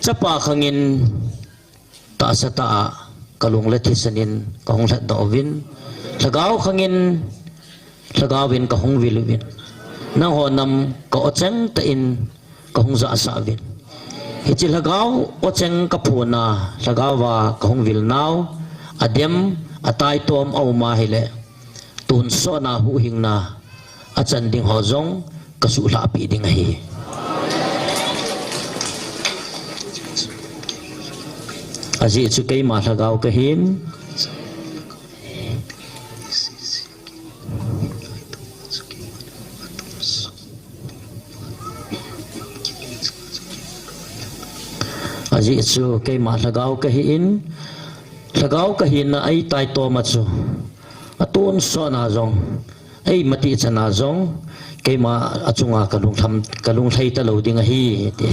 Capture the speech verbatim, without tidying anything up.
Chapa khangin tahsa tah a kalung le thisan in kahung lhatdoh uvin, lhagao khangin lhagao in kahung vil uvin, nangho nam ka-ocheng tah in kahung jahsah uvin. Hiche lhagao ocheng kaphon a, lhagao a kahung vil nau, adem, ataitom aum a hile, tonsot na huhhingna achan ding ho jong kasuhlhah peh ding ahi. Ajeh chu keima lhagao kahin. Ajeh chu keima lhagao kahin, lhagao kahina eitaitom a chu, atonsot na jong, eimatihchan a jong, keima achunga kalung lhai talou ding ahi, ti.